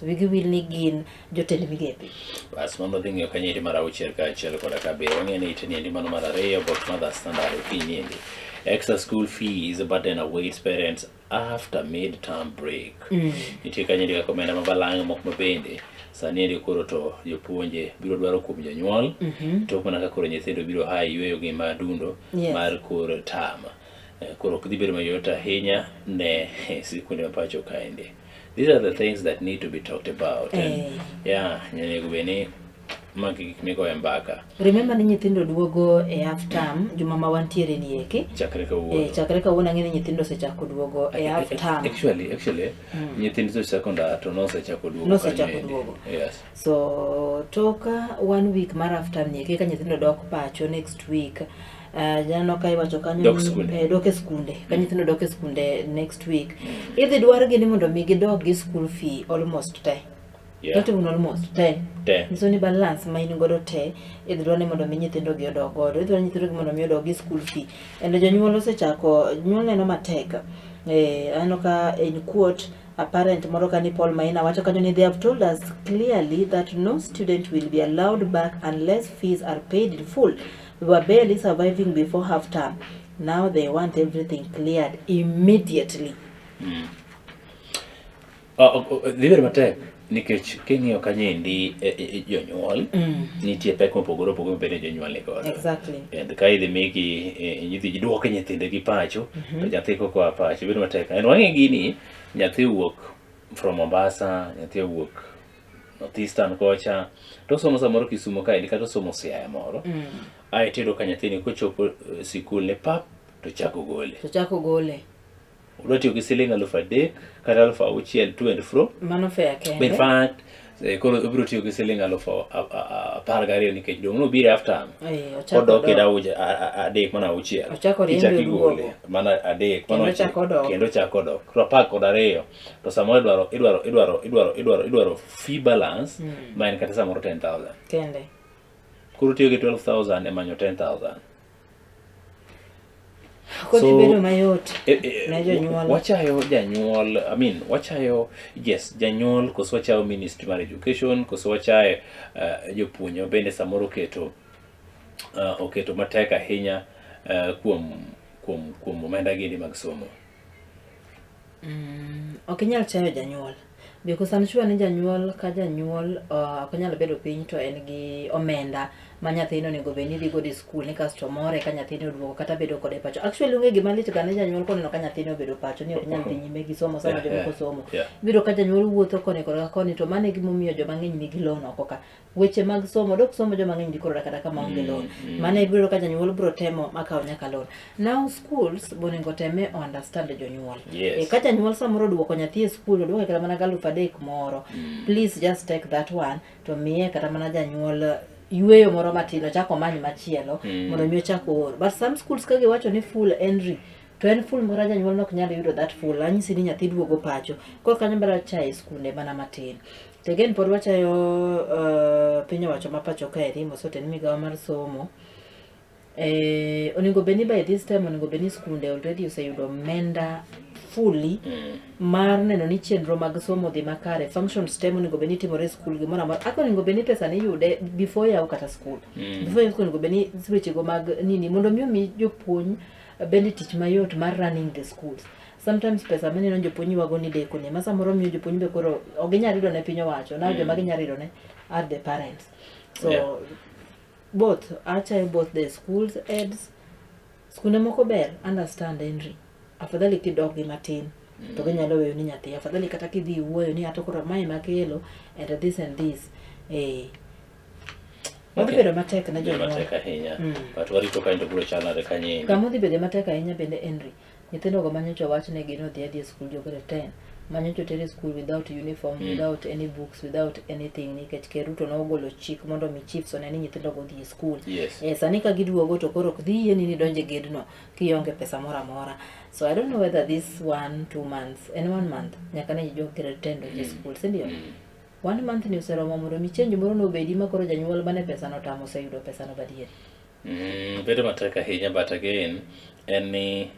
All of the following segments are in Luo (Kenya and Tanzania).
Wigi wil ni gin jotend migepe. Bas mano dhi ng'iyo kanyo endi mar auchiel kaachiel koda ka abiriyo. Wang'eyo ni ite niendi mano mar ariyo but mar standard okinyi endi. Extra school fees burden awaits parents after mid-term break. Nitie kanyo endi kaka omenda ma balang' moko ma bende sani endi koro to jopuonje biro dwaro kuom jonyuol tok mana ka koro nyithindo biro hae yueyo gi madundo mar kor term. Koro ok dhi bedo mayot ahinya ne sikunde ma pacho kaendi. These are the things that need to be talked about. And, yeah, onego bed ni magi gik migoyo mbaka. Remember ni nyithindo duogo e half term juma ma wantiere ni eki. Chakre kawuono. Chakre kawuono ang'e ni nyithindo osechako duogo e half term. Actually, nyithind secondary to nosechako duogo. Nosechako duogo. Yes. So tok one week mar half term ni eki ka nyithindo dok pacho next week. Janeno ka iwacho kanyo dok skunde. Dok e skunde. Ka nyithindo dok e skunde next week. Idhi dwargi ni mondo mi gidog gi school fee almost te. Not even almost te. Te. Nyiso ni balance ma in godo te idhi dwar ni mondo mi nyithindo gi odog godo. Idhi dwar ni nyithindo gi mondo mi odog gi school fee. And jonyuol osechako, jonyuol neno matek. Aneno ka in quote a parent moro ka ni Paul Maina wacho kanyo ni they have told us clearly that no student will be allowed back unless fees are paid in full. We were barely surviving before half term. Now they want everything cleared immediately. Dhi bedo matek nikech king'iyo kanyo endi jonyuol nitie pek mopogore opogore mabende jonyuol ni godo. And ka idhi migi idhi duok nyithindegi pacho to nyathi koko oa pacho bedo matek. And wang'e gini nyathi owuok from Mombasa, nyathi owuok North Eastern kocha to osomo samoro Kisumo kaendi kata osomo Siaya moro. Aeto iyudo ka nyathini kochopo sikul ne pap to chako gole. To chako gole. Odwa tiyo gi siling 3000 kata 6000 to and fro. Mano fair kende. In fact, koro obiro tiyo gi siling 12,000 nikech dong' nobiro after odok e adek mana auchiel. Ochako riembe igole mana adek mana auchiel kendo ochako odok. Koro 12. To samoro idwaro fee balance ma en kata samoro 10,000. Kende. Koro tiyo gi 12,000 e manyo 10,000. Kodhi bedo mayot ne jonyuol. Wachayo janyuol, I mean, wachayo, yes, janyuol koso wachayo Ministry mar Education, koso wachayo jopuonj bende samoro oketo matek ahinya kuom omenda gini mag somo. Ok inyal chayo janyuol. Because I'm sure ni janyuol ka janyuol ok nyal bedo piny to en gi omenda ma nyathine onego bed ni dhi godo e skul ni kasto more ka nyathine oduogo kata bedo kode pacho. Actually onge gima lit ga ne janyuol koneno ka nyathine obedo pacho ni ok nyal dhi nyime gi somo sama jomoko somo. Ibiro ka janyuol wuotho koni kod koni to mano e gimomiyo joma ng'eny nigi loan oko ka. Weche mag somo dok somo joma ng'eny dikoro kata kama onge loan. Mano ibiro ka janyuol biro temo makaw nyaka loan. Now schools bonego teme understand jonyuol. Ka janyuol samoro oduoko nyathi e school oduoke kata mana 3000 moro. Please just take that one to miye kata mana janyuol yueyo moro matin ochak omany machielo mondo mi ochak oor. But some schools ka giwacho ni full entry to en full moro janyuol nok nyal yudo that full. Anyisi ni nyathi duogo pacho. Koro kanyo biro chaye skunde mana matin. To again pod wachayo piny owacho ma pacho kaeri mosoten migawo mar somo. Onego bed ni by this time onego bed ni skunde already oseyudo omenda fully mar neno ni chenro mag somo dhi makare. Functions te monego bed ni timore e skul gimoro amora. Aka onego bed ni pesa ni iyude before yaw kata skul. Before yaw skul onego bed ni wechego mag nini mondo mi omi jopuonj bende tich mayot mar running the schools. Sometimes pesa mineno jopuonj ywago ni deko ni ma samoro miyo jopuonj be koro ok ginyal yudo ne piny owacho. Now joma ginyalo yudo ne are the parents. So both achayo both the schools heads. Skunde moko ber understand Henry. Afadhali kidok gi matin to ginyalo weyo ni nyathi. Afadhali kata kidhi iwuoyo ni ato koro mae makelo and this and this. Odhi bedo matek ne jonyuol. Matek ahinya. But warito ka to biro chal nade kanyo. Kama odhi bedo matek ahinya bende Henry. Nyithindo go manyocha wachnegi ni odhi adhi e skul jo grade 10. Manyocha oter e skul without uniform, without any books, without anything nikech Ker Ruto nogolo chik mondo mi chiefs one ni nyithindo go odhi e skul. Sani ka giduogo to koro ok dhi yieni ni idonj e gedno kionge pesa moro amora. So I don't know whether this 1-2 months, en 1 month nyaka ne jo grade 10 donj e skul, si ndio? 1 month ni oseromo mondo mi change moro nobedi ma koro janyuol mane pesa no tamo oseyudo pesa no gadieri. Bedo matek ahinya but again en ni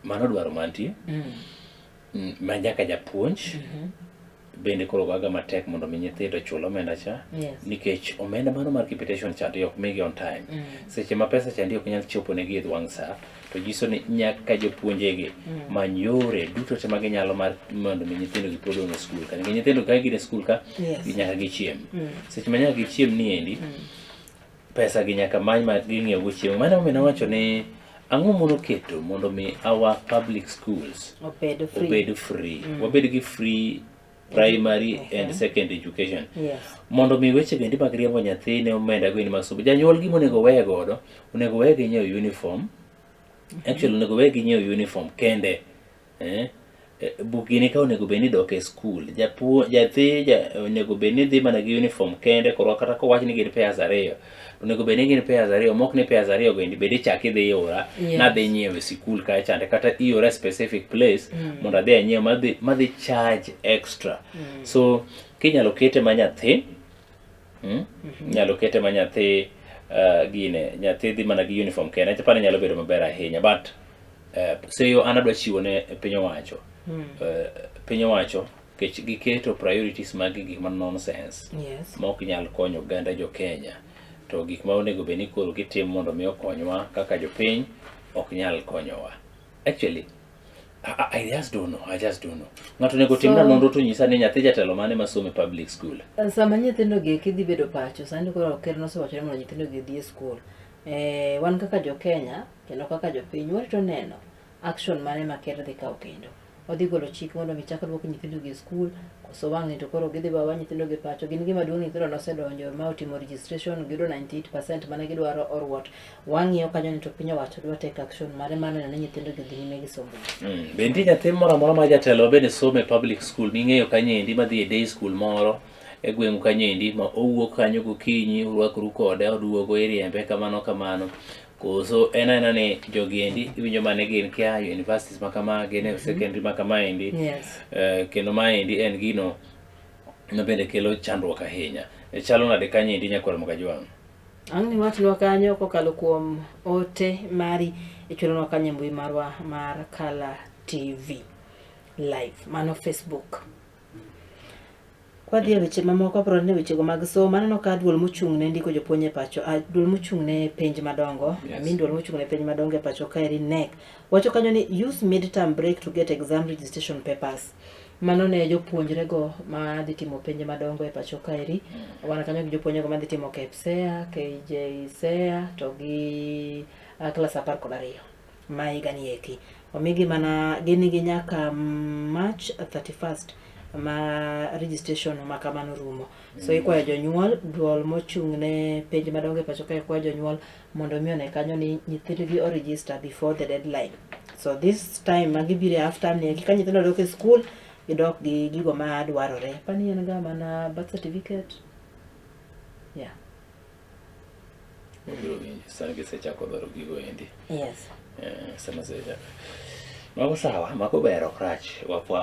mano dwaro mantie. Ma nyaka japuonj. Bende koro gaga matek mondo mi nyithindo chul omenda cha nikech omenda mano mar capitation chande ok migi on time. Seche ma pesa chande ok nyal chopo negi e wang' sa, to nyiso ni nyaka jopuonjegi many yore duto te ma ginyalo mar mondo mi nyithindo gi pod odong' e skul ka. Nikech nyithindo ka gin e skul ka, nyaka gichiem. Seche ma nyaka gichiem ni endi, pesa gi nyaka many ma ging'iewo go chiemo. Mano emomiyo nawacho ni ang'o mono keto mondo mi our public schools obed free, obed free. Wabed gi free primary and secondary education. Mondo mi weche gendi mag riembo nyathi ne omenda go mag somo. Janyuol gima onego weye godo, onego weye gi nyiewo uniform. Actually onego weye gi nyiewo uniform kende. Buk gini ka onego bed ni dok e skul. Japuo, nyathi onego bed ni dhi mana gi uniform kende, koro kata kowach ni gin pairs ariyo, onego bed ni gin pairs ariyo, mok ni pairs ariyo go endi bed ichak idhi iora, nadhi nyiewo e sikul kacha chande, kata iora e specific place mondo adhi anyiew madhi charge extra. So kinyalo kete ma nyathi, inyalo kete ma nyathi gine, nyathi dhi mana gi uniform kende, aparo ni nyalo bedo maber ahinya, but seyo an adwa chiwo ne piny owacho. Piny owacho kech giketo priorities mag gik ma nonsense ma ok nyal konyo oganda jo Kenya, to gik ma onego bed ni koro gitimo mondo mi okonywa kaka jopiny ok nyal konyowa. Actually I just don't know, I just don't know. Ng'ato onego timna nonro to nyisa ni nyathi jatelo mane masomo e public school. Sama nyithindo gi eki dhi bedo pacho, sani koro ker nosewacho ni mondo nyithindo gi odhi e skul. Wan kaka jo Kenya kendo kaka jopiny warito neno action mane ma ker dhi kawo kendo. Odhi golo chik mondo mi chak duok nyithindo gi e skul, koso wang'ni to koro gidhi bawa nyithindo gi pacho. Gin gima duong' nyithindo nosedonjo ma otimo registration, giyudo 98% mane gidwaro or what. Wang'iyo kanyo ni to piny owacho dwa take action mare mar neno ni nyithindo gi dhi nyime gi sombo. Be nitie nyathi moro amora ma jatelo ma bende somo e public school ming'eyo kanyo endi madhi e day school moro e gweng'u kanyo endi ma owuok kanyo gokinyi urwakru kode oduogo iriembe kamano kamano, koso en aena ni jogi endi iwinjo mane gin kia universities ma kama, gin e secondary ma kama endi. Kendo ma endi en gino ma bende kelo chandruok ahinya. Chalo nade kanyo endi nyakwar Mokajwang'? Ang' ni wachnwa kanyo kokalo kuom ote mari ichulonwa kanyo e mbui marwa mar Kala TV Live, mano Facebook. Kwadhi e weche mamoko, aparo ni wechego mag somo, aneno ka duol mochung' ne ndiko jopuonj e pacho, duol mochung' ne penj madongo, I mean duol mochung' ne penj madongo e pacho kaeri KNEC, wacho kanyo ni use mid-term break to get exam registration papers. Mano ne jopuonjrego ma dhi timo penj madongo e pacho kaeri. Wan kanyo gi jopuonjrego ma dhi timo KPSEA, KJSEA to gi klas 12 ma higani eki. Omigi mana gin gi nyaka March 31st ma registration ma kamano rumo. So ikwayo jonyuol, duol mochung' ne penj madongo e pacho kae kwayo jonyuol mondo mi one kanyo ni nyithindgi o register before the deadline. So this time ma gibiro e half term ni eki ka nyithindo dok e school, gidok gi gigo ma dwarore. Apani en ga mana birth certificate. Yeah. Wabiro winjo sani gisechako dwaro gigo endi. Yes. Sama sechako. Mago sawa, mago ber ok rach,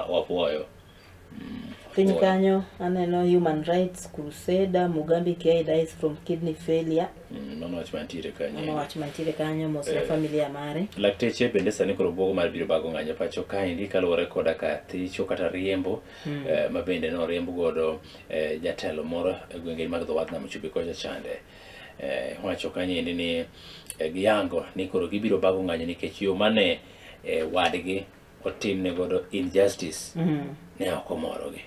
wapuoyo. Piny kanyo aneno human rights crusader Mugambi Kiai dies from kidney failure. Mano wach mantiere kanyo. Mano wach mantiere kanyo, mos ne familia mare. Lakteche bende sani koro buogo mar biro bago ng'anyo pacho kaendi kaluwore koda ka thicho kata riembo ma bende noriemb godo jatelo moro e gwenge mag dho wath Nam Chumbi kocha chande. Wacho kanyo endi ni giyango ni koro gibiro bago ng'anyo nikech yo mane wadgi otimne godo injustice ne ok omorogi.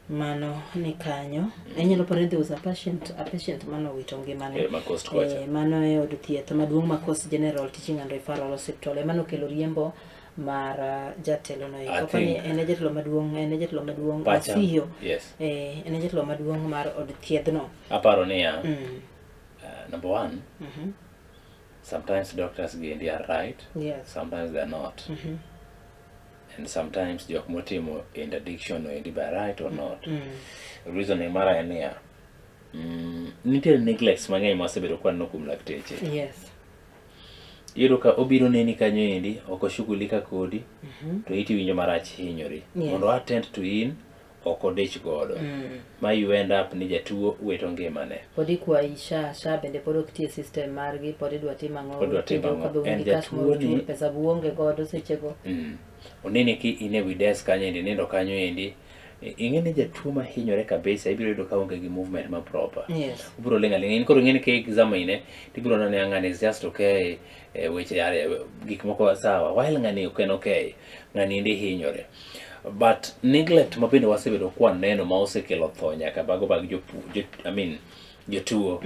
Mano ni kanyo. Inyalo paro ni there was a patient mane owito ngimane. Ma Coast kocha. Mano e od thieth maduong' ma Coast General Teaching and Referral Hospital. Ema nokelo riembo mar jatelo no. I Kapo ni think en e jatelo maduong', en e jatelo maduong' Pacha. Asiyo. Yes. En e jatelo maduong' mar od thiedhno. Aparo niya, number one, sometimes doctors gendi are right, sometimes they are not. And sometimes jok motimo interdiction no endi by right or not. Reasoning mara en niya, nitiere neglects mang'eny ma wasebedo ka waneno kuom lakteche. Iyudo ka obiro neni kanyo endi, ok oshughulika kodi, to iti winjo marach hinyori. Mondo attend to in, ok odich godo. Ma you end up ni jatuo wito ngimane. Pod ikwayi SHA, SHA bende pod ok tie system margi, pod idwa tim ang'o? Pod idwa tim Penjo ang'o? kabe un En gi cash jatuo moro ni- chul pesa bu onge godo sechego. Oneni ki in e wi desk kanyo endi, nindo kanyo endi. Ing'e ni jatuo mahinyore kabisa ibiro yudo ka onge gi movement ma proper. Yes. Ubiro ling' aling'a. In koro ing'e ni ki examine tibiro neno ni ng'ani is just okay, weche are gik moko sawa. While ng'ani ok en okay, ng'ani endi hinyore. But neglect ma bende wasebedo kwaneno ma osekelo tho nyaka bago mag jopu, jo, I mean, jotuo.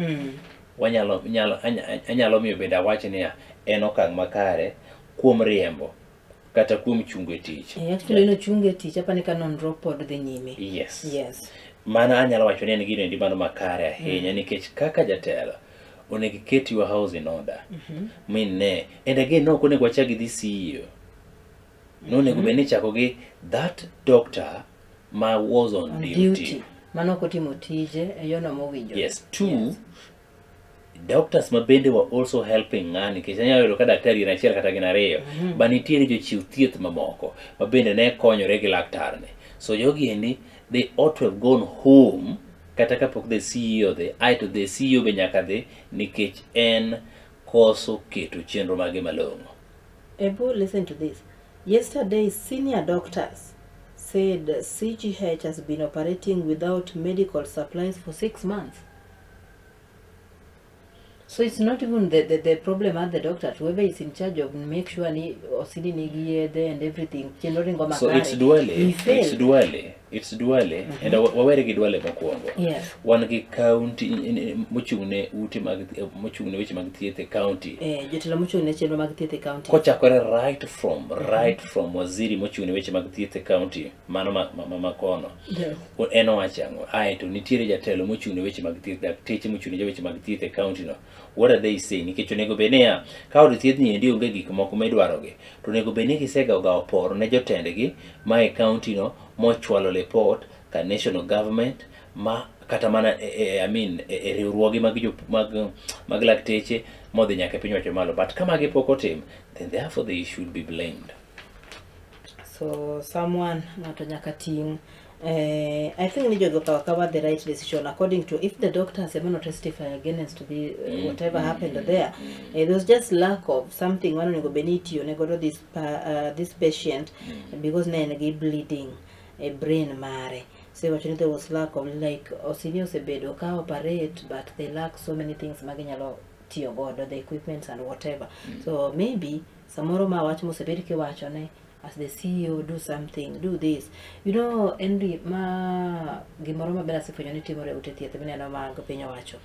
Wanyalo, nyalo, anyalo miyo bende awach niya, en okang' makare kuom riembo kata kuom chungo e tich. Actually nochung e tich apani ka nonro pod dhi nyime. Yes. Yes. Mano anyalo wacho ni en gino endi mano makare ahinya nikech kaka jatelo onego iket your house in order. Min ne and again no ok onego wachak gi the CEO. Nonego bed ni ichako gi that doctor ma was on, On duty. duty. Mano ok otimo tije e yono mowinjore. Yes. Two, doctors ma bende were also helping ng'ani nikech anyalo yudo ka daktari gin achiel kata gin ariyo ba nitiere jochiw thieth mamoko ma bende ne konyore gi laktarni so jogi endi they ought to have gone home kata kapok the CEO dhi aeto the CEO be nyaka dhi nikech en koso keto chenro mage malong'o. Ebu, listen to this. Yesterday, senior doctors said CGH has been operating without medical supplies for 6 months. So it's not even the problem at the doctor. Whoever is in charge of make sure ni osini nigi yedhe and everything. Chenro ringo makare. So it's Duale, He it's failed. Duale, it's Duale, and wawere gi Duale mokwongo. Yes. Wan gi county mochung' ne ute mag mochung' ne weche mag thieth e county. Jotelo mochung' ne chenro mag thieth e county. Kochakore right from waziri mochung' ne weche mag thieth e county mano ma makono. Yes. En owacho ang'o? Aeto nitiere jatelo mochung' ne weche mag thieth, dakteche mochung' ne weche mag thieth e county no. What are they saying? Nikech onego bed niya, ka od thieth ni endi onge gik moko midwarogi, to onego bed ni gisega gawo poro ne jotendgi ma e county no mochwalo report ka national government ma kata mana I mean, e riwruoge mag, jo, mag lakteche modhi nyaka e piny wacho malo. But ka magi pok otim, then therefore they should be blamed. So someone ng'ato nyaka ting'. I think ni jogo okawo akawa the right decision according to if the doctors ema no testify against the whatever happened there. There was just lack of something mano onego bed ni itiyo ne godo this patient because ne en gi bleeding e brain mare. So iwacho ni there was lack of, like, osini osebedo ka operate but they lack so many things ma ginyalo tiyo godo, the equipments and whatever. So maybe samoro ma wach mosebed kiwacho ne as the CEO, do something, do this. Henry, ma gimoro maber asefwenyo ni timore e ute thieth mineno mag piny owacho.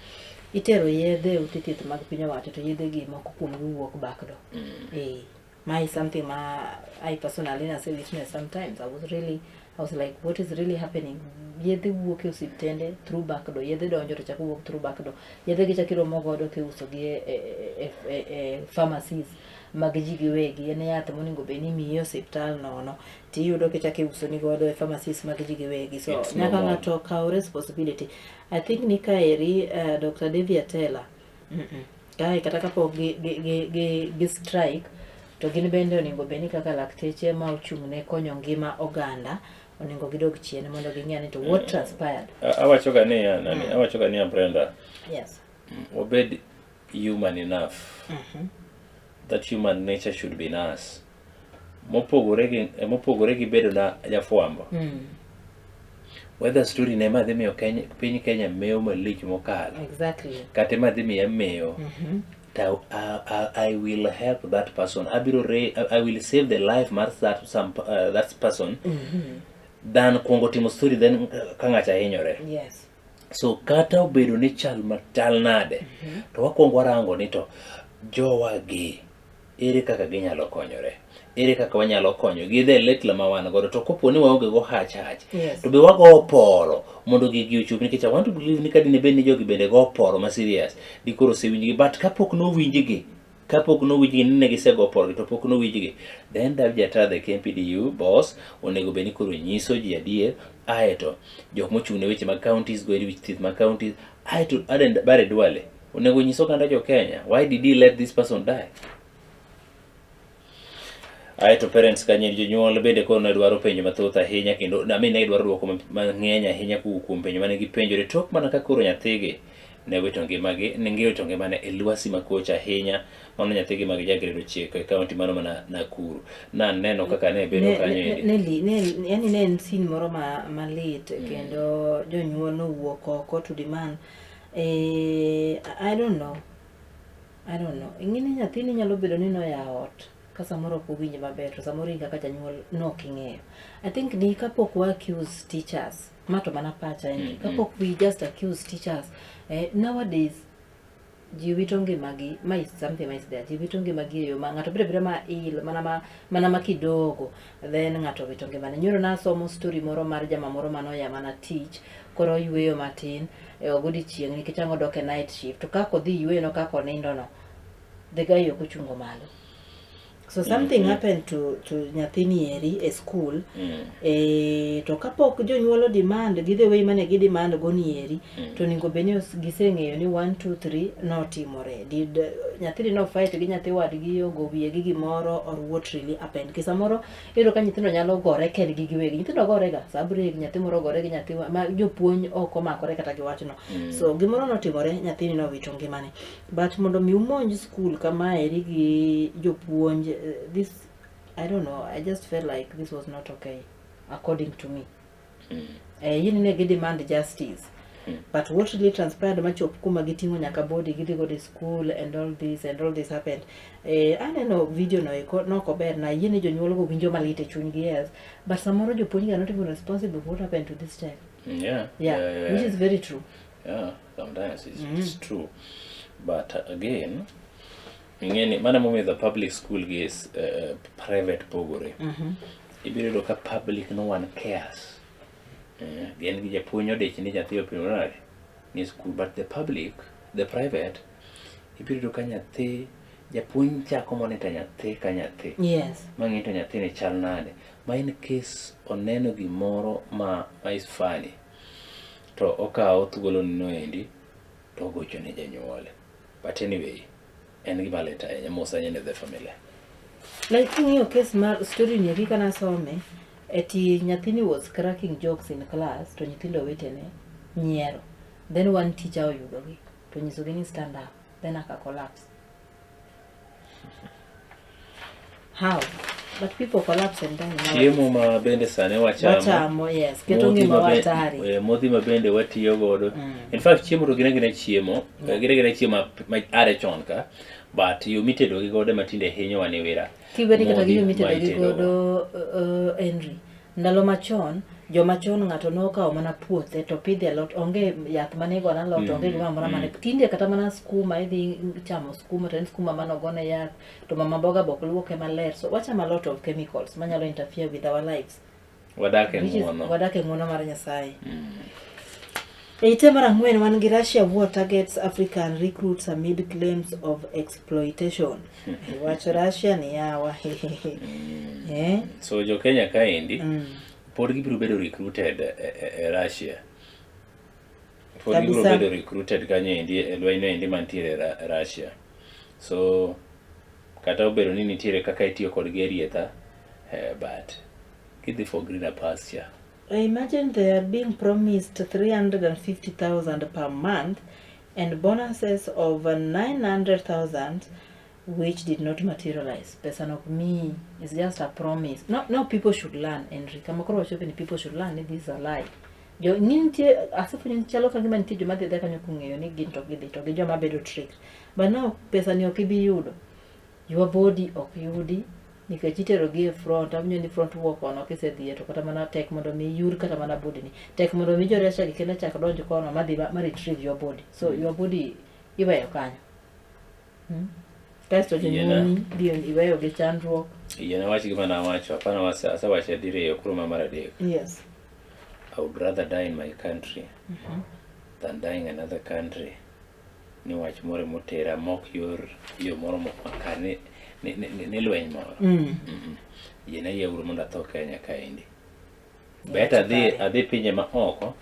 Itero yedhe e ute thieth mag piny owacho to yedhe gi moko kuomgi wuok backdoor. Ma is something ma I personally nase witness sometimes. I was like, what is really happening? Yedhe wuok e osiptende through backdoor, yedhe donjo to chako wuok through backdoor. Yedhe gi chako iromo godo kiuso gi e pharmacies mag ji giwegi. En yath monego bed ni imiyi e osiptal nono tiyudo kichako iuso ni godo e pharmacies mag ji giwegi. So It's nyaka normal. ng'ato kaw responsibility. I think ni kaeri Dr. Davy Atela kae kata kapok gi strike to gin bende onego bed ni kaka lakteche ma ochung' ne konyo ngima oganda onego gidog chien mondo ging'e ni to what transpired. Awacho ga niya, nani, awacho ga niya, Brenda, Yes. wabed human enough. That human nature should be in us. Mopogore gi bedo na jafwambo. Whether story ne madhi miyo Kenya, piny Kenya mewo malich mokalo. Kata madhi miya mewo. To I will help that person. I will save the life mar that person than kuongo timo story then ka ng'acha hinyore. So kata obedo ni chal machal nade, to wakwongo warango ni to jowagi ere kaka ginyalo konyore, ere kaka wanyalo konyo gi the little ma wan godo, to kopo ni waonge go hach hach, to be wago poro mondo gigi ochop, nikech I want to believe ni kadine bed ni jogi bende go poro ma serious dikoro osewinjgi, but kapok nowinjgi ni ne gisego porogi to pok nowinjgi, then David Jatara, the KMPDU boss, onego bed ni koro nyiso ji adier. Aeto jok mochung' ne weche mag counties go eri, wich thieth mag counties, aeto Aden Bare Duale onego nyis oganda jo Kenya why did he let this person die. Aeto parents kanyo jonyuol bende koro ne dwaro penjo mathoth ahinya kendo I mean, ne dwaro dwoko mang'eny ahinya kowuok kuom penjo mane gipenjore tok mana ka koro nyathigi ne wito ngimagi ne wito ngimane e lwasi makoch ahinya mano nyathigi mag ja grade 9 e kaunti mano mana Nakuru. Naneno kaka ne bedo kanyo endi. Ne, yani ne en scene moro malit kendo jonyuol nowuok oko to demand I don't know. I don't know. Ing'e ni nyathini nyalo bedo ni noya ot ka samoro ok owinj maber to samoro in kaka janyuol nok ing'eyo. I think ni kapok wa accuse teachers, ma to mana pacha en kapok we just accuse teachers, nowadays ji wito ngimagi, ma is something ma is there, ji wito ngimagi e yo ma ng'ato bedo abeda ma ill mana ma kidogo then ng'ato wito ngimane. Nyoro nasomo story moro mar jama moro manoya mana tich, koro oyweyo matin e godiochieng' nikech ang' odok e night shift to kaka odhi yweyo no kaka onindo no, the guy ok ochungo malo. So something happened to nyathini eri e school. To kapok jonyuol o demand gi the way mane gi demand go ni eri, to onego bed ni giseng'eyo ni 1 2 3 notimore. Did nyathini no fight gi nyathi wadgi ogo wiye gi gimoro or what really happened? Ki samoro iyudo ka nyithindo nyalo gore kendgi giwegi. Nyithindo gore ga sa break nyathi moro gore gi nyathi ma jopuonj ok omakore kata gi wachno. So gimoro notimore, nyathini nowito ngimane. But mondo mi umonj school kamaeri gi jopuonj, this I don't know, I just felt like this was not okay according to me. In ne gi demand justice. But what really transpired machop kuma giting'o nyaka body gidhi godo e school and all this happened. Aneno video no eko nok ober na yie ni jonyuol go winjo malit e chunygi, yes. But samoro jopuonj are not even responsible for what happened to this child. Yeah, which is very true. Yeah, sometimes it's true. But again, ing'eni mano emomiyo the public school gi is private pogore. Ibiro yudo ka public no one cares. Gin gi japuonj odich ni nyathi opimo nade ni school, but the public, the private, ibiro yudo ka nyathi japuonj chako monitor nyathi ka nyathi. Mang'e to nyathini chal nade. Ma in case oneno gimoro ma is funny to okawo thuolo no endi to ogocho ne janyuol. But anyway, en gima lit ahinya mos ahinya ne the family. Like king'iyo case mar story ni eki kanasome, eti nyathini was cracking jokes in class to nyithindo wetene nyiero. Then one teacher oyudogi to onyisogi ni stand up, then aka collapse. How? But people collapse and die nowadays. Chiemo ma bende sani wachamo. Wachamo, yes. Keto modhi ngima ma hatari. Modhi ma bende watiyo godo. In fact, chiemo to gin agina chiemo, gin agina chiemo ma are chon ka, but yo mitedo gi godo ema tinde hinyowa ni wira. Kiweni kata Modhi gigo ma mitedo gi itedo go. godo, Henry. Ndalo machon, joma chon ng'ato nokawo mana puothe to pidhe alot, onge yath mane igone alot, onge gimoro amora mane. Tinde kata mana skuma, idhi chamo skuma to en skuma manogone yath, to mama mboga be ok luoke maler. So wachamo a lot of chemicals manyalo interfere with our lives. Wadak e Which is ng'uono. wadak e ng'uono mar Nyasaye. E ite mar 4 wan gi Russia war targets African recruits amid claims of exploitation. Wach Russia ni yawa. So jo Kenya kaendi pod gibiro bedo recruited e Russia. Pod gibiro Kabisa. bedo recruited kanyo endi e lweny no endi mantiere Russia. So kata obedo ni nitiere kaka itiyo kodgi e rietha, but gidhi for greener pasture. Imagine they are being promised 350,000 per month and bonuses of 900,000 which did not materialize. Pesa nok mi, it's just a promise. No, no, people should learn, Henry. Kama koro wachopo ni people should learn ni this is a lie. Jo ni nitie asefwenyo ni chalo ka gima nitie joma dhi adhiya kanyo kong'eyo ni gin to gidhi to gi joma bedo tricked. But now pesa ni ok ibi yudo. Your body ok yudi nikech itero gi e front, awinjo ni front work kono kisedhiye to kata mana tek mondo mi iyud kata mana body ni. Tek mondo mi jo Russia gi kendo chak donj kono madhi ma retrieve your body. So your body iweyo kanyo. Kasto Yiena. jonyuolni dhi iweyo gi chandruok. Yiena wach gima nawacho, hapana asewacho diriyo koro ma mar adek. I would rather die in my country than dying in another country. Ni wach moro motera mok yor yo moro mok makare ni lweny moro. Yiena yieuru mondo atho Kenya kaendi. Better adhi pinje ma oko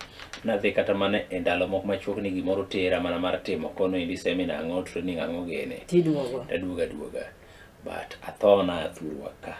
nadhi kata mana e ndalo moko machuok ni gimoro tera mana mar timo kono endi seminar ang'o, training ang'o gene. Tiduogo. Taduoga aduoga. But atho na thurwa ka.